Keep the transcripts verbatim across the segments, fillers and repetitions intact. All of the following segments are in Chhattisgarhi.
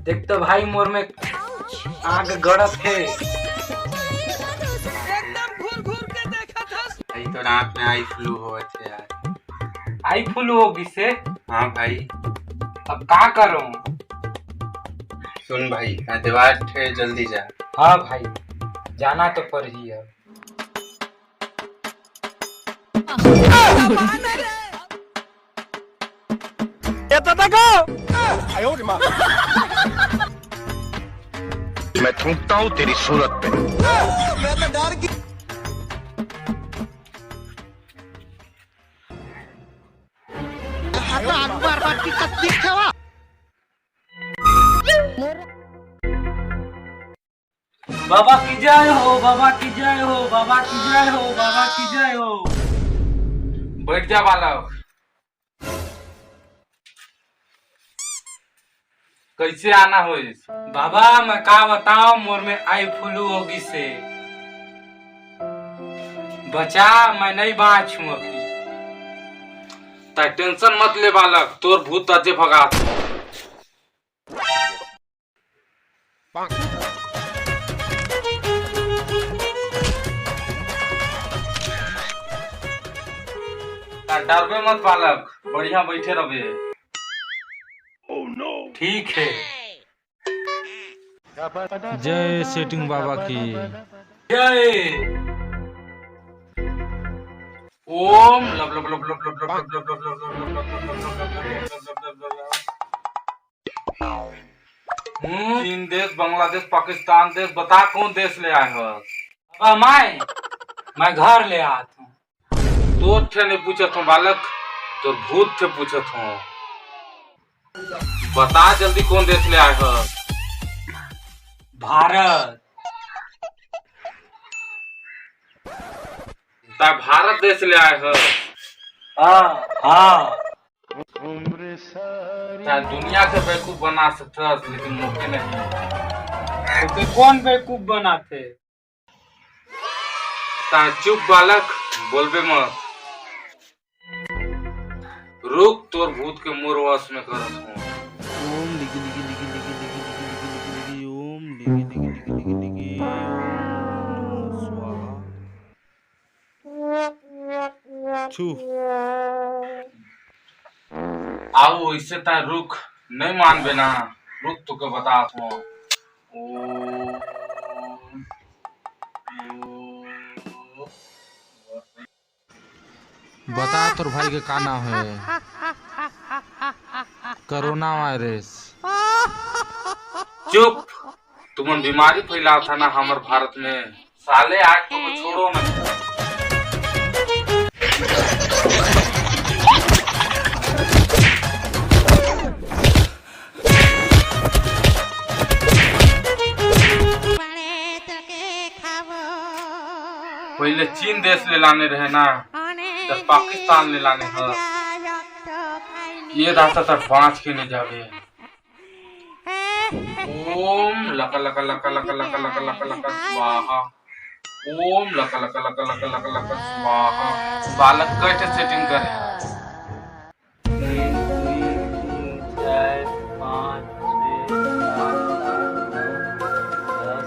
देख तो भाई, मोर में आग गड़त हे। एकदम घूर घूर के देखत हस। भाई, तोर आँख में आई फ्लू होवत हे यार। आई फ्लू हो गिसे? हाँ भाई। अब का करूँ? सुन भाई, आज देवार हे, जल्दी जा। हाँ भाई, जाना तो पड़ही अब। ये तो देखो। मैं थूकता हूँ तेरी सूरत पे। बाबा की जय हो, बाबा की जय हो, बाबा की जय हो, बाबा की जय हो। बैठ जा बालक। कैसे आना होइस? बाबा, मैं का बताओ, मोर में आई फ्लू हो गिसे। बचा, मैं नहीं बाँचूं अभी। तैं टेंशन मत ले बालक, तोर भूत तजे भगात। तैं डरबे मत बालक, बढ़िया बैठे रहबे। ठीक हे। जय सेटिंग बाबा की। जय। ओम लब लब लब लब हम्म, चीन देश, बांग्लादेश, पाकिस्तान देश, बता कौन देश ले आए हो? बाबा, मैं, मैं घर ले आत हूँ। तोर ठे नहीं पूछत हूँ बालक, तोर भूत ठे पूछत हूँ। बता जल्दी, कौन देश ले आए हो? भारत। ता भारत देश ले आए हो? हाँ, हाँ। ता दुनिया के बेवकूफ बना सकथस, लेकिन मोके नहीं। तोके कौन बेवकूफ बनाथे? ता चुप बालक, बोलबे मत। रुक, तोर भूत के मोर वश में करत हूँ। ओम लिगि लिगि लिगि लिगि लिगि लिगि लिगि लिगि लिगि, ओम लिगि लिगि लिगि लिगि लिगि, ओम नमः स्वाहा। छू। आऊ, ऐसे तैं रुक, नहीं मानबे ना, रुक, तोके बतात हूँ। ओम, ओम। बता, तोर भाई के का नाम है? Corona virus. चुप, तुमन बीमारी फैलावत हा ना हमर भारत में। साले आज तो छोड़ो ना। पहले चीन देश ले लाने रहे ना, तो पाकिस्तान ले लाने ह। ये रास्ता तक बाँच के नहीं जावे। ओम लक लक स्वाहा। ओम लक लक स्वाहा। बालक कैसे सेटिंग करे? तीन, तीन, तीन, चार, पाँच, छः, सात, आठ, नौ, दस,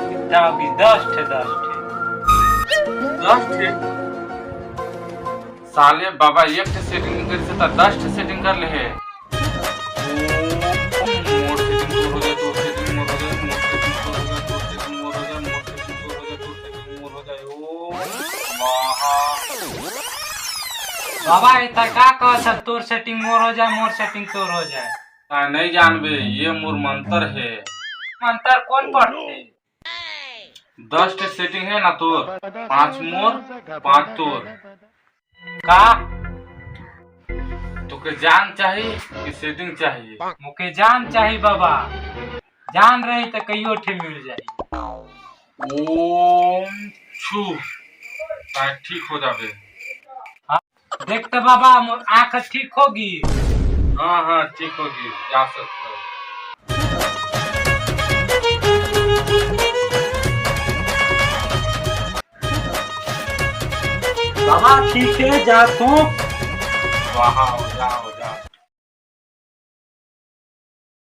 कितना हो गई? दस ठे, दस ठे। दस ठे? साले बाबा एक ठे सेटिंग कर से त दस ठे सेटिंग कर ले हे। मोर सेटिंग तोर हो जाए, तोर सेटिंग मोर हो जाए, मोर सेटिंग तोर हो जाए, तोर सेटिंग मोर हो जाए, मोर सेटिंग तोर हो जाए, तोर सेटिंग मोर हो जाए। ओ वाह। बाबा, ये त का कहत हस, तोर सेटिंग मोर हो जाए, मोर सेटिंग तोर हो जाए? हाँ, नहीं जानबे, ये मोर मंतर हे। मंतर कौन पढ़थे? दस ठे सेटिंग हे ना तोर, पाँच मोर, पाँच तोर। का? तोके जान चाही कि सेटिंग चाही? मोके जान चाही बाबा, जान रही त कइयो ठे मिल जाही। ओम छू, शायद ठीक हो जाबे। हाँ, देख त बाबा, मोर आँख ठीक होगी। हाँ, हाँ, ठीक होगी, जा सकते हो। बाबा, ठीक है, जा तू। वाह, हो जा, हो जा।